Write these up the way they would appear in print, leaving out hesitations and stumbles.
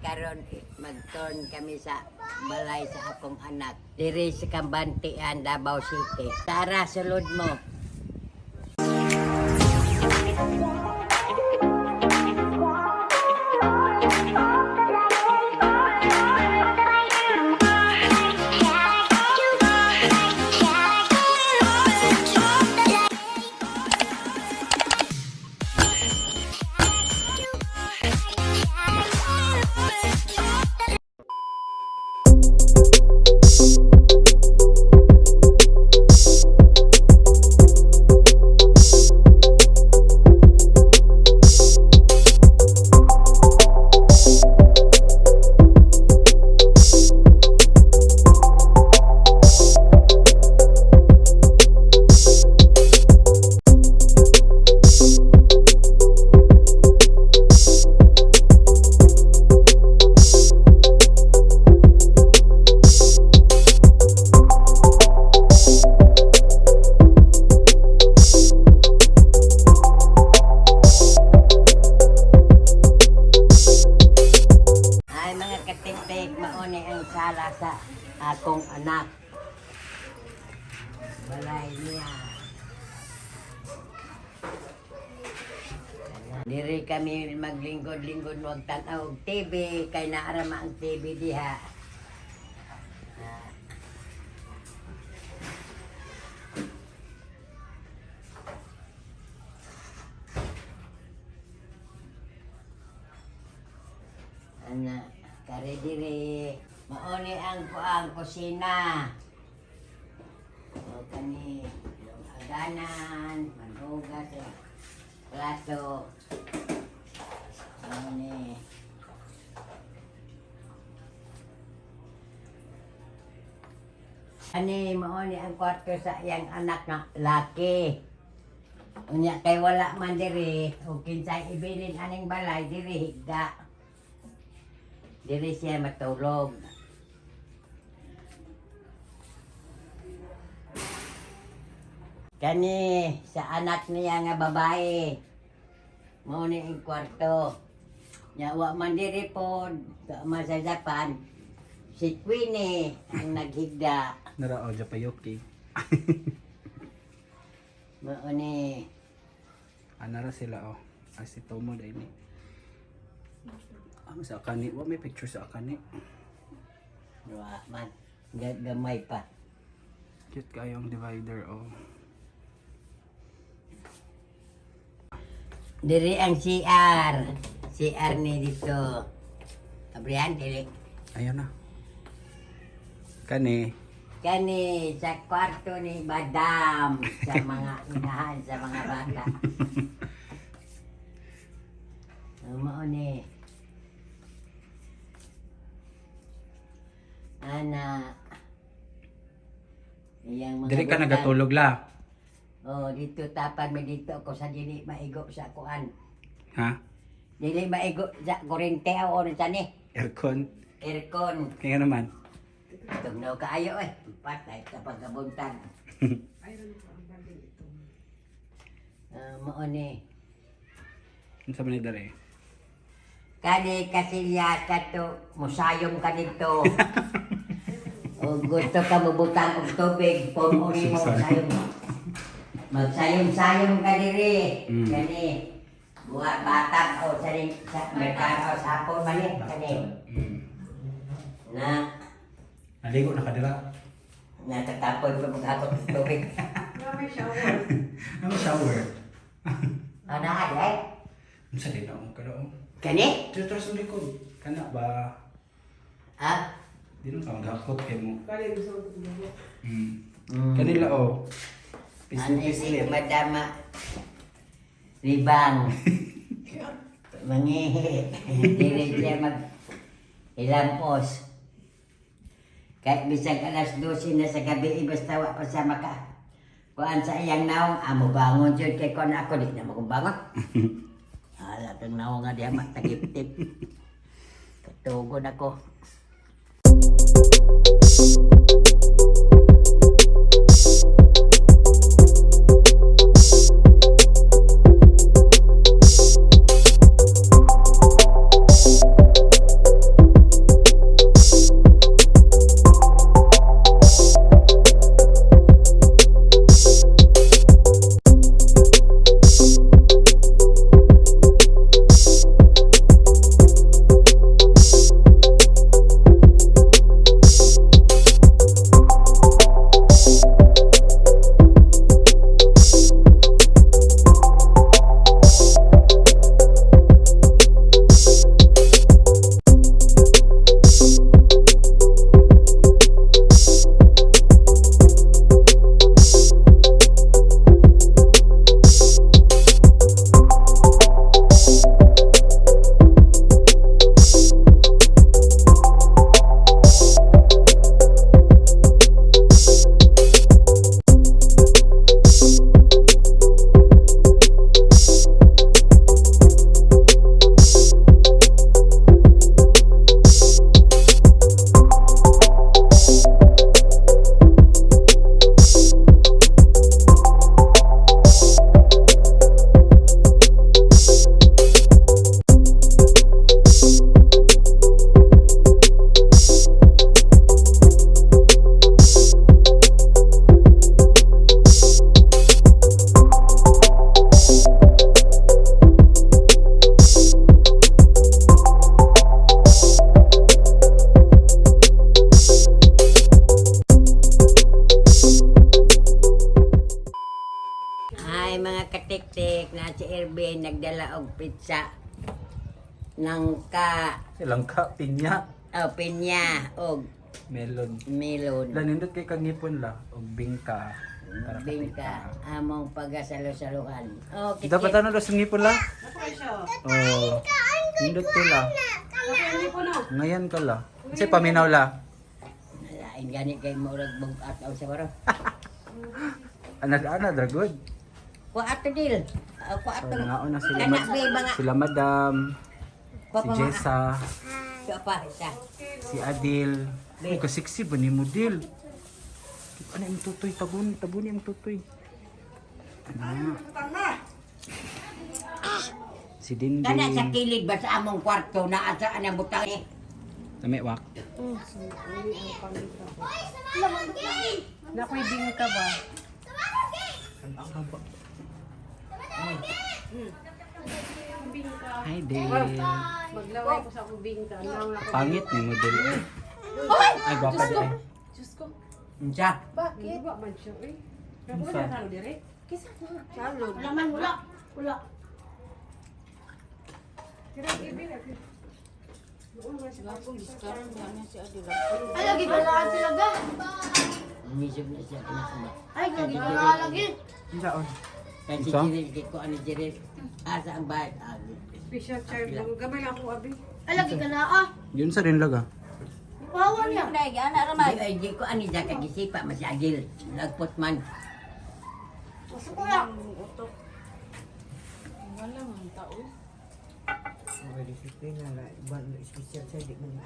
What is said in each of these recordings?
Karon mag-turn kami sa balay sa akong anak. Diri sa Kambantian, Davao City. Tara, sulod mo. Ay, mga katiktik, mauni ang sala sa akong anak. Balay niya. Diri kami maglingkod-lingkod wag tan-aw og TV kay naarama ang TV diha. Ah. Ana, kare diri mauni ang kuang kusina. O kani yung aganan, maghugas, eh, plato. Mauni. Ani mauni ang kwarto sa iyang anak nga laki. Unya kay wala man diri o kinsay ibilin aning balay diri higda. Diri siya matulog. Kani sa anak niya nga babae. Mao ni ang kwarto. Nya wa man diri pod man sa Japan. Si Queenie ang naghigda. Nara o Japayuki. Mao ni. Anara sila oh. Ay si Tomo dahil ni. Ah, sa akani. Wa may picture sa akani. Wa man gamay pa. Cute kayo ang divider oh. Diri ang CR. CR ni dito. Abrihan dili. Ayun na. Kani. Kani sa kwarto ni Madam sa mga inahan sa mga bata. Mao ni. Ana. Iyang mga Dili ka butang. nagatulog la. Oh, dito tapad may dito ako sa dili maigo sa kuan. Ha? Dili maigo sa kurente o ano sa ni. Aircon. Aircon. Kaya naman. Tugnaw kaayo eh. Patay sa pagkabuntag. Ah, mao ni. Ano sa man dere? Kani kasilya kato musayom ka dito. O gusto ka mobutang og tubig, puno mo sayom. Magsayom-sayom ka diri. Kani buhat batang o sa sa merkado o sa hapon man ni kani. Na Naligo na ka dira. natatapon pa maghakot og tubig. May shower. Ano shower? Ano na eh? Ano sa din ako kada oh. Kani? Dito sa likod. Kana ba? Ha? Di naman ka maghakot kay mo. Bali, gusto ko tumulog. Kanila oh. Ano Pislit si pislit. Madama Libang. Mangihi. Dili siya mag ilampos. Kahit bisag alas 12 na sa gabi, eh, basta wa pa siya maka kuan sa iyang naong, amo bangon jud kay kuan ako di na mo bangon. Ala kang naong nga diha matagiptip. Katugon ako. pizza. Nangka, Silang ka pinya, oh, pinya, og melon. melon. La nindot kay kang ngipon la og bingka. Para ka Bingka, among pagasalu-saluhan. Oh, kit. Dapat ano daw sa ngipon la? Ako siya. Oh. Nindot to la. Okay, hindi po no. Ngayon ka la. Kasi paminaw la. Lain gani kay murag bug-at aw sa baro. Ana ana dra good. Kuha ato dil. Kuha So ato. nangaon na sila, Kana may mga sila madam, kuha si pa mga Jessa, kuha pa isa. si Adil. Ay, kasiksi ba ni mo Dil? Ano yung tutoy? Tabuni, tabuni ang tutoy. Ano? Si Dindin. Kana sa kilid ba sa among kwarto na asa ang butang eh. Dami, wak. Nakoy bingka ba? Hi, Dil. Maglaway ko sa akong bingka. Naon ako. Pangit ni mo, Dil. Ay, gwapa di ay. Diyos ko. Unsa? Bakit? Ba man siya eh. Ako Unsa? na salo dire. Kisa na. Salo. Wala man, wala. Wala. Tira ibig. Ay, lagi pala talaga. Nisog na siya kinakama. Ay, lagi pala lagi. Kay si Unsa? Jiril, kay ko ano Jiril. Asa ang bahay? Ah, Special child. Gamay lang ako abi. Ay, lagi ka na ah. Yun sa rin laga. Bawa niya. Di ay di ko ani da kagisipa mas agil. Lagpot man. Gusto ko lang.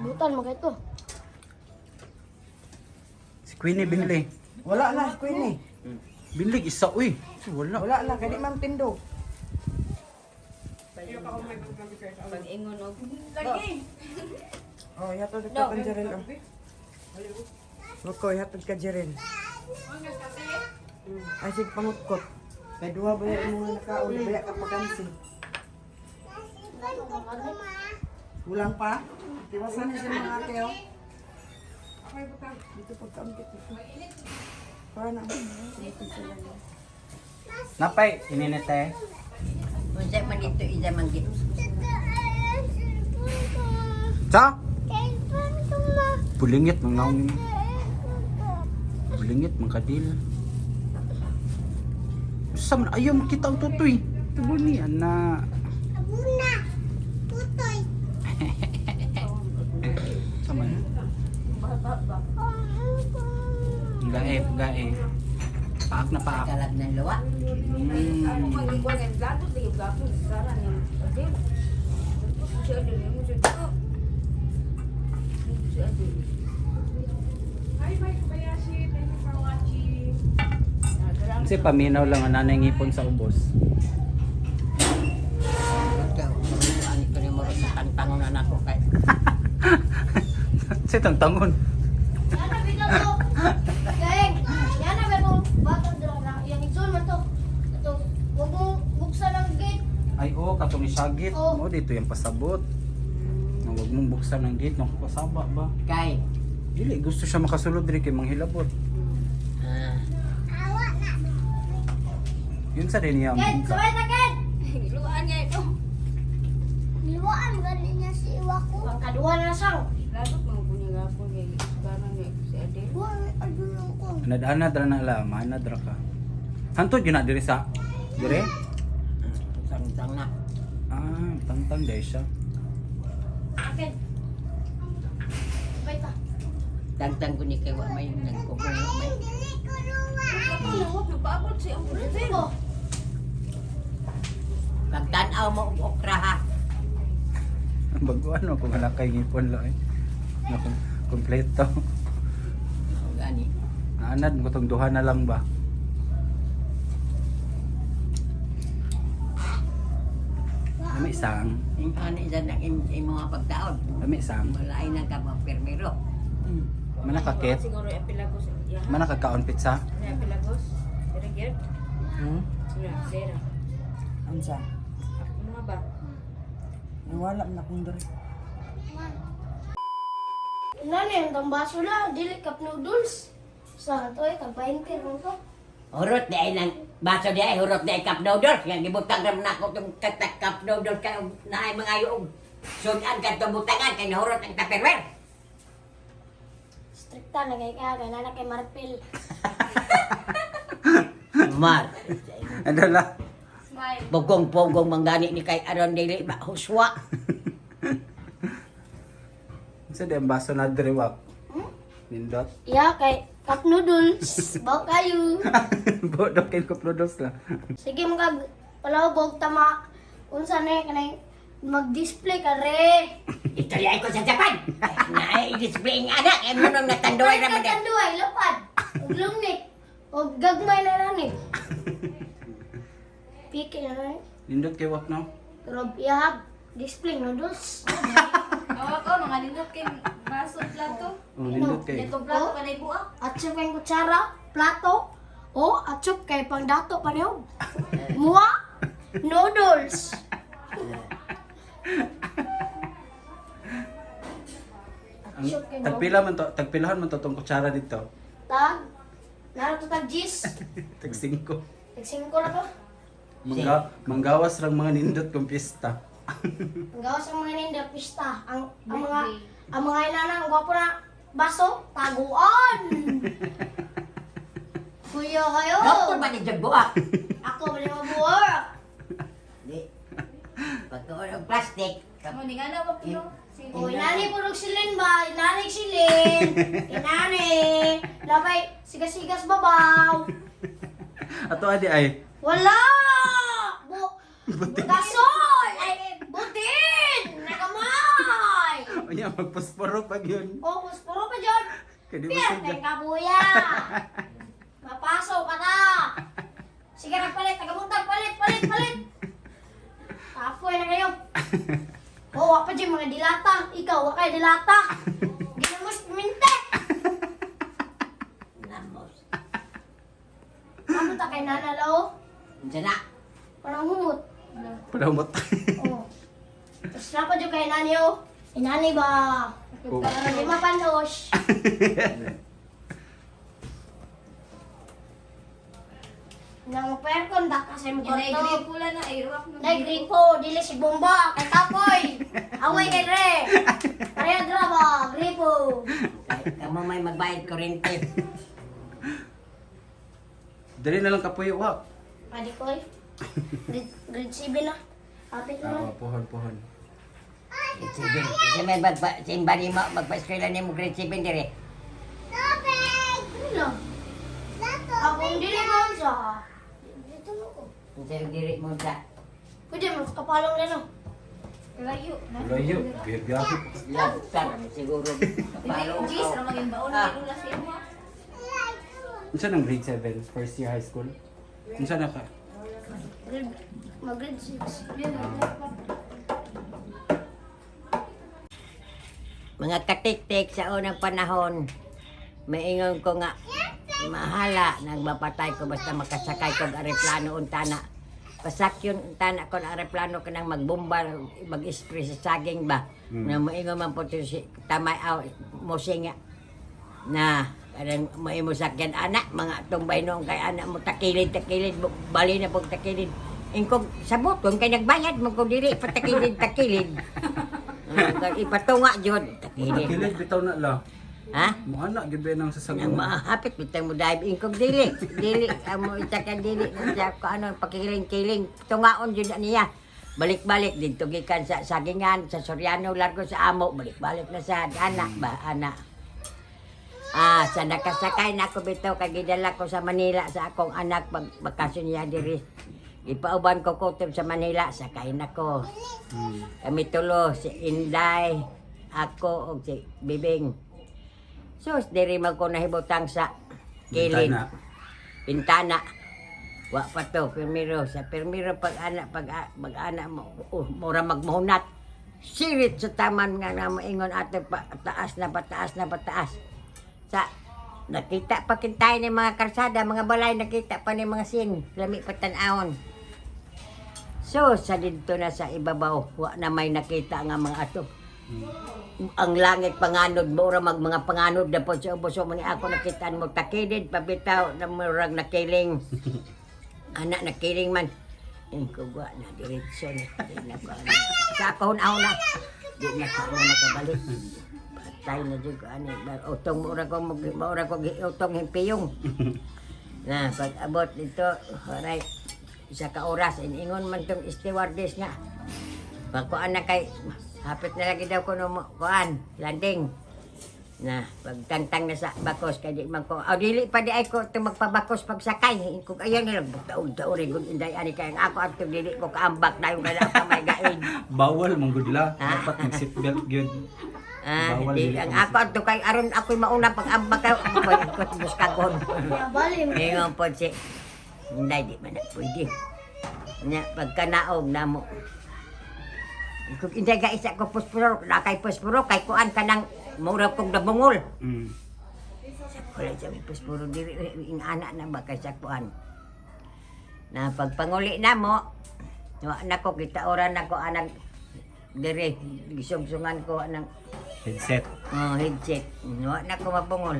Butan mo ito. Si Queenie Binley. Wala na, Queen eh. Binley, isa uy. Wala. Wala na, kani ma'am tindo. Oh, ihatod ka kan Jeril. Oh. Wako, ihatod ka Jeril. Ay, sige, pangutkot. Kay duha ba yung mga nakaon, baya ka pagansi. Kulang pa? Tiwasan na siya mga ate, oh. Dito pagkaangkit ito. Para na. Napay, ininite. Unsa man ito isa man gi. Sa? Pulingit, mang naong. Pulingit, mang kadil. Sa man, ayaw makita ang tutoy. Tabuni, ana. Sa man. Gae, gae. Paak na paak. Kalag ng luwa. Hi, Mike Kobayashi. Thank you for watching. Kasi paminaw lang ang nanay ngipon sa ubos. Ikaw, ani ko ni mo sa tangtang na nako kay. Kasi tangtangon. Yan na, bitaw to. Geng, yan na, meron batang dalaw na. Yang itsun man to. Ito, huwag mong buksan ang gate. Ay oo, katong isagit. Oo. Mo dito yung pasabot. Nga wag mong buksan ang gate, nakakasaba ba? Kay. Dili gusto siya makasulod diri kay manghilabot. Ah, Yun sa rin niya ang Ken, bingka. sabay na Ken! Giluan niya ito. Niluwaan ganin niya si Iwako. Pangkaduha na sang. Lagot mga punyagapon kay karon ni si Ade. Anad-anad ra na ala, maanad ra ka. Hantod yun na diri sa dire? Tangtang na. Ah, tangtang dahil siya. Ken. Sabay ta. Tangtang ko ni kay wa may nagpupong wa may. Nagpaabot siya ang Ko. Pagtan-aw mo og okra ha. Bago ano kung wala kay ngipon lo eh. Naku, kompleto. O gani. Anad mo tong duha na lang ba? Lami isang, Yung ano isa na im mga pagtaon. lami isang. Malain na ka mga permiro. Manakakit, Siguro epilagos. Ya. manakakaon pizza. Na epilagos. Dire gyud. Hmm? Sila, dira. Unsa? Ano nga ba? Nawala man akong diri. Nani ang tambaso na, dili cup noodles. Sa to ay tag 20 ron to. Hurot di ay nang baso di ay hurot di ay cup noodles. Nga gibutang ra man ako tong katak cup noodles kay og naay mga og sudan kadtong butangan kay nahurot ang Tupperware. Strikta na kay ka, kay nana kay Marpil. Mar. Ano la? Smile. Bugong-bugong manggani ni kay aron dili ba huswa. Unsa di ang baso na diri wak? Nindot. Iya, kay cup noodles. Baw kayo. Bodok kay cup noodles la. Sige mga palawbog tama. Unsa na kanay mag-display ka re. Istorya ko sa Japan. Na i-display ang anak ay mo nang natanduay ra man. Tanduay, lapad. Ug lungnik. Og gagmay na nani. Piki na nani. Nindot kay wak no. Pero ihab display noodles. Awa ko, mga nindot kay baso plato. Oh, nindot kay. Nitong plato kanay buak. Atsup kay kutsara, plato, o atsup kay pangdato panihog. Mua noodles. Ang Atsup kay tagpila man to, tagpilahan man to tong kutsara dito. Tag narato tag gis. Tag 5. Tag 5 na to. Manggawas rang mga nindot kung pista. Ang gawas ang mga ninda pista. Ang mga inana ang gwapo na baso taguan. Kuya kayo. Doktor ba ni Jagboa? Ako ba ni mabuha? Di. Pagkaon og plastic. Mo ni nga na wa puno. O inani po og silin ba? Inani silin. Inani. Labay sigas-sigas babaw. Ato adi ay. Wala! Bu Gasol! Ay, butin! Nakamay! Unya magposporo pag yun. O, puro pa dyan. Kay di mo Pier, sadya. kay kabuya. Mapaso ka na. Sige na, palit. Tagabuntag, palit, palit, palit. Tapoy na kayo. O, wa pa dyan mga dilata. Ikaw, wa kayo dilata. Ginamos, minte. Namos. Kamuta kay nana lao. Unsa na? Parang humot. Palamot. Oo. Tapos na pa dyan kay nani, oh. Inani ba? Oh. Parang lima panos. Nang perkon da kasi mo Inay kwarto. gripo la na ay ruwak no. Nay gripo, dili si bomba kay tapoy. Away kay dre. Pareha dra ba, gripo. Kay kamo may magbayad kuryente. Dali na lang kapuyo wak. Pwede ko eh. Grade 7 na. Kapit na. Oo, pohon pohon. Grade 7. Kasi may magpa simba nimo magpa-eskwela nimo grade 7 dire. Ano lang? Akong dili ko sa. Dito mo ko. Unsa yung diri mo sa Pwede mo kapalong na no. Layo. Layo, biyahe. Lagtar siguro. Dili gis ra maging baon Ah. na lula sa imo. Unsa nang grade 7, first year high school? Unsa na ka? Grade mag grade 6. Mga katiktik sa unang panahon, maingon ko nga, mahala, nagmapatay ko basta makasakay ko og aeroplano untana. Pasakyon untana ko ang aeroplano kanang magbomba, mag-spray sa saging ba. Na maingon man po to si tamay aw musinga na kanang maimo sakyan anak mga tumbay noong kay anak mo takilid takilid bali na pog takilid ingkog sabot kung kay nagbayad mo kung dili patakilid takilid. Ipatunga jud takilid. Takilid bitaw na la. Ha? Mo anak gyud ba nang Nang sasagong. mahapit bitang mo dive ingkog dili. Dili amo itakan dili sa ko ano pakiling-kiling tungaon jud na niya. Balik-balik didto gikan sa sagingan sa Soriano largo sa amo balik-balik na sa anak ba anak. Ah, sa nakasakay na ako bitaw kay gidala ko sa Manila sa akong anak pag bakasyon niya diri. Ipauban ko kutob sa Manila, sakay na ko. Kami tulo, si Inday, ako ug si Bibing. Sus, diri man ko nahibutang sa kilid. Bintana. Pintana. Wa pa to, pirmiro. Sa pirmiro pag anak, pag anak mo, mura magmuhunat. Sirit sa taman nga na maingon ato pa, taas na pataas na pataas. Sa nakita pa kintay ng mga karsada, mga balay, nakita pa ng mga sin, lami pa tan-awon. So, sa dito na sa ibabaw, wa na may nakita nga mga ato. Ang langit panganod mo ora mag mga panganod na po sa ubos mo ni ako nakitaan mo takidid pabitaw na murag nakiling. Anak nakiling man. Kugwa na diretso na. Di na ko ano. Sa ako na. Di na ko ano makabalik. Patay na jud ko ani. Utong mura ko mura ko utong himpiyong. Na pag abot dito, aray, isa ka oras iningon man tong stewardess nga. Pagkuan na kay hapit na lagi daw ko no kuan landing. Na pagtangtang na sa bakos kay di man ko. Aw dili pa di ay ko itong magpabakos pagsakay. Kung ayan nila taog taog rin kung inday ani kay ang ako adto dili ko kaambak dayon kana pa may gain. Bawal mong gudla. Ah. Dapat mag seatbelt gyud. Ah, Bawal di, dili ang ka ako adto kay aron ako'y mauna pag ambak kay ako ko buskagon. Bali. Ingon po si Inday di man na pwede. Nya pagkanaog namo. Kung inday ka isa ko puspuro, na kay puspuro kay kuan ka nang mura kong dabungol. Wala siya may puspuro diri ing anak na ba kay sa kuan. Na pagpanguli na mo, wa na ko kita ora na ko anak diri gisugsungan ko anang Headset. oh, headset. Wa na ko mabungol.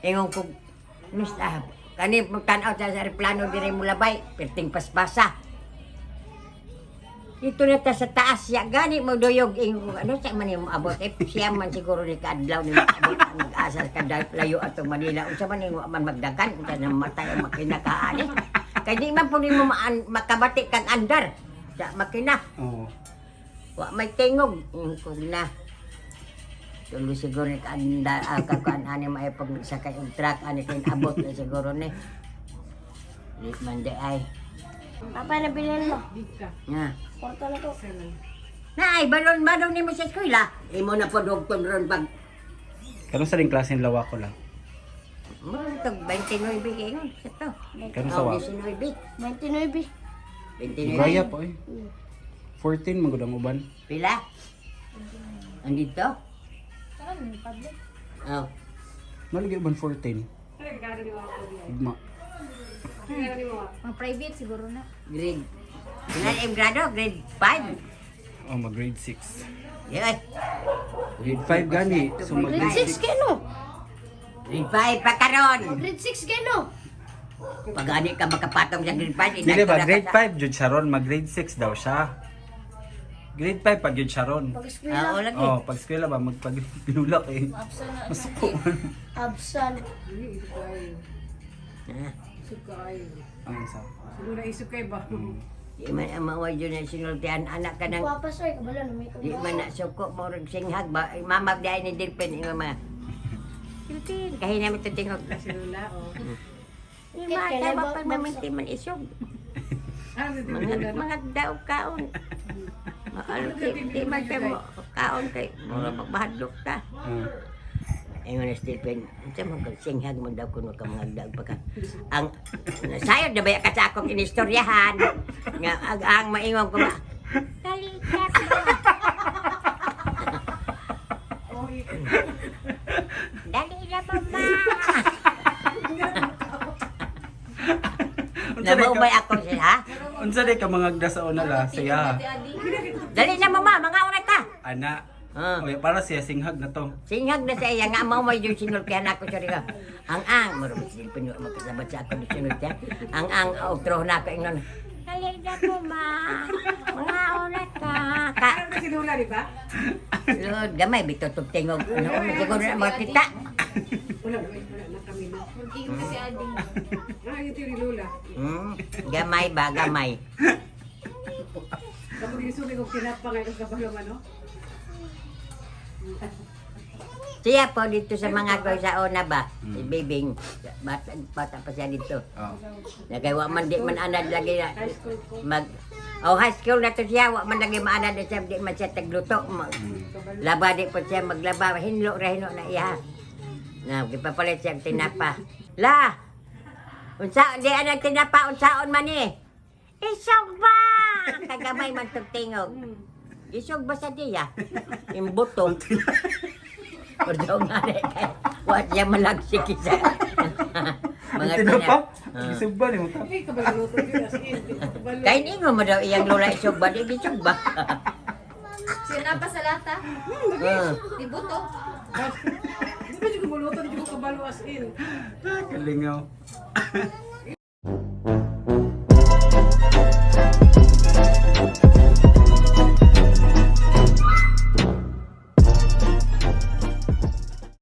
Ingon ko, Miss, kani magtanaw sa aeroplano diri mulabay, perting paspasa. Dito na ta sa taas siya gani mo duyog ingon ko ano sa man yung abot eh siya man siguro ni kaadlaw ni maabot mag-asa ka layo atong Manila unsa man yung man magdagan unsa na matay ang makina ka ani kay di man po nimo makabati kang andar sa makina. Oo. Wa may tingog. Kung na. Tulo siguro ni kaanda kakuan ani may pag sakay og truck ani kay abot na siguro ni. Di man di ay. Papa, nabilin mo. Nga. Kwarta na to. Na ay balon balon nimo sa eskwela. Imo na po dugtong ron pag Karon sa ring klase lawa ko lang. mo tog 29 ingon sa to. Karon sa Oh, wa. 19. 29. 29. Gaya po eh. 14 man gud ang uban. Pila? Andito? Oh. Nalagi uban 14. Ugma. Mga private siguro na. Grade. Pila im grado? Grade 5. Oh, mag grade 6. Yeah. Grade 5 gani. So mag Grade 6 kayo no. Grade 5 pa karon. Grade 6 kayo no. Pag ani ka makapatong sa grade 5, Dili ba grade 5 jud siya ron, mag grade 6 daw siya. Grade 5 pag jud siya ron. Pag-eskwela. Oo lagi. Oh, pag eskwela ba magpag ginulak eh. Masuko. Absan. Ah, Ang sa. Siguro isip kayo ba? Di man ang maway dyan na sinultian anak ka ng Papa, soy, kabalo na may di man na suko mo rin singhag ba ay, mama di ay ni Dilpin ingon ma. Dilpin kahi namin ito tingog. Sinula, oh. Di ma tama pa maminti man isog. Ah, Mga mga daw kaon. Maalo di, di man tayo mo kaon kay mura magbahadlok ta. Ingon ni Stephen, unsa man kag singhag man daw kuno ka mga dag pa ka. Ang sayod na ba ka sa akong inistoryahan nga ag ang maingon ko ba. Kalikat mo. Dali na po ma. Unsa day ka? Namubay ako siya, ha? Unsa day ka mga sa una la siya. Dali na mo ma, mga una ka. Ana. Ah. Oy, para siya singhag na to. Singhag na sa iya nga mao may yung sinultihan ako sa riga. Ang ang murag silpin wa magkasabat sa ako ng sinultihan. Ang outro na ako ingnon. Dali na po ma. Mga una ka. Ka Sinula, di ba? Lord, gamay bitutog tingog. Ano siguro na makita. Wala, wala na kami na. Magiging kasi ading. Ah, yung tiri Lula. Gamay ba gamay. Kapag isubi kong tinapa ngayon kabalo ano? Siya po dito sa mga ko sa una ba? Si Bibing. Bata, bata pa siya dito. Oh. Nagay wa man di man anad lagi na mag. Oh, high school na to siya, wa man lagi maanad na siya, di man siya tagluto. Mag, laba di po siya maglaba, hinlo ra hinlo na iya. Na gipapalit siya ang tinapa. La. Unsa di anang tinapa unsaon man ni? Isog ba? Kagamay man tog tingog. Isog ba sa diya? Imbuto. Perdong nga rin kay wa siya malagsik sa Mga tinapa? Isog ba ni mo ta? Hindi, kabalo luto yun. As in, kabalo. Kay ningo mo daw iyang lola isog ba? Di isog ba? Siya pa sa lata. Ah. Ibuto. Di ba yung gumuluto, di ko kabalo as in. Ah, kalingaw.